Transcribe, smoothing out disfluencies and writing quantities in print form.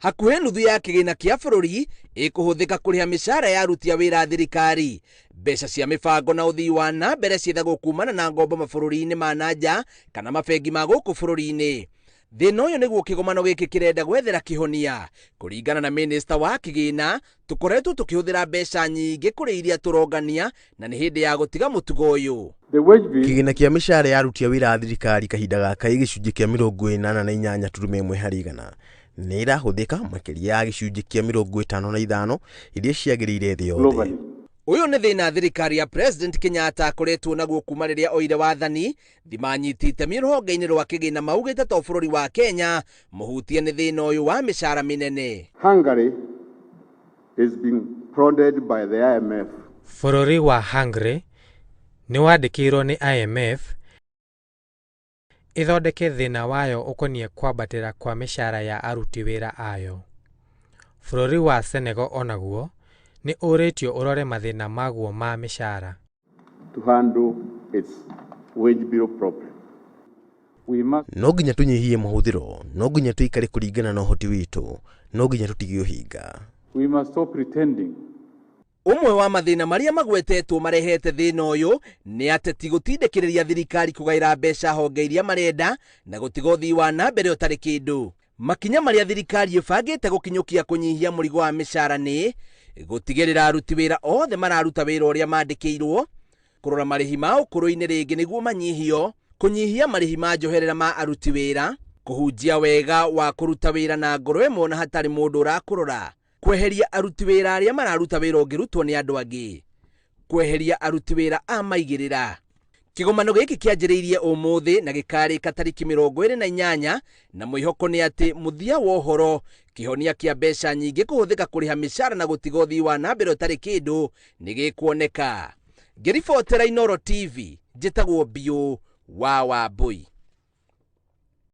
Hakuhĩ nuthu ya kĩgĩna kĩa bũrũri ĩkũhũthĩka kũrĩha mĩcara ya aruti a wĩra a thirikari. Mbeca cia mĩbango na ũthii wa na mbere ciethagwo kumana na ngombo mabũrũri-inĩ ma na nja kana mabengi ma gũkũ bũrũri-inĩ. Thĩna ũyũ nĩguo kĩgomano gĩkĩ kĩrenda gwethera kĩhonia. Kũringana na mĩnĩsta wa kĩgĩna, tũkoretwo tũkĩhũthĩra mbeca nyingĩ kũrĩ iria tũrongania na nĩ hĩndĩ ya gũtiga mũtugo ũyũ. The wage bill Kĩgĩna kĩa mĩcara ya aruti a wĩra a thirikari kahinda gaka ĩ gĩcunjĩ kĩa 88.1 harĩ igana nĩ ĩrahũthĩka makĩria ya gĩcunjĩ kĩa 55 iria ciagĩrĩire thĩ yothe. globally. Ũyũ nĩ thĩna thirikari ya President Kenyatta akoretwo naguo kuma rĩrĩa oire wathani. Thima anyiti itemi rũhonge-inĩ rwa kĩgĩna maugĩte to bũrũri wa Kenya mũhutie nĩ thĩna ũyũ wa mĩcara mĩnene. Hungary is being prodded by the IMF Bũrũri wa Hungary nĩ wandĩkĩirwo nĩ IMF ĩthondeke thĩna wayo ũkoniĩ kwambatĩra kwa mĩcara ya aruti wĩra ayo. Bũrũri wa Senegal onaguo nĩ ũrĩtio ũrore mathĩna maguo ma mĩcara. to handle its wage bill problem. We must No nginya tũnyihie mahũthĩro, no nginya tũikare kũringana na ũhoti witũ, no nginya tũtige ũhinga. we must stop pretending Ũmwe wa mathĩna marĩa magwetetwo marehete thĩna ũyũ nĩ ateti gũtindĩkĩrĩria thirikari kũgaĩra mbeca honge iria marenda na gũtiga ũthii wa na mbere ũtarĩ kĩndũ. Makinya marĩa thirikari ĩbangĩte gũkinyũkia kũnyihia mũrigo wa mĩcara nĩ gũtigĩrĩra aruti wĩra othe mararuta wĩra ũrĩa mandĩkĩirwo, kũrora marĩhi ma ũkũrũ-inĩ rĩngĩ nĩguo manyihio, kũnyihia marĩhi ma njoherera ma aruti wĩra, kũhunjia wega wa kũruta wĩra na ngoro ĩmwe na hatarĩ mũndũ ũrakũrora, kweheria aruti wĩra arĩa mararuta wĩra ũngĩrutwo nĩ andũ angĩ, kweheria aruti wĩra a maigĩrĩra. Kĩgomano gĩkĩ kĩanjĩrĩirie ũmũthĩ na gĩkarĩka tarĩki 28 na mwĩhoko nĩ atĩ mũthia wa ũhoro kĩhonia kĩa mbeca nyingĩ kũhũthĩka kũrĩha mĩcara na gũtiga ũthii wa na mbere ũtarĩ kĩndũ nĩ gĩkuoneka. Ngĩribotera Inooro TV, njĩtagwo Biũ wa Wambũi.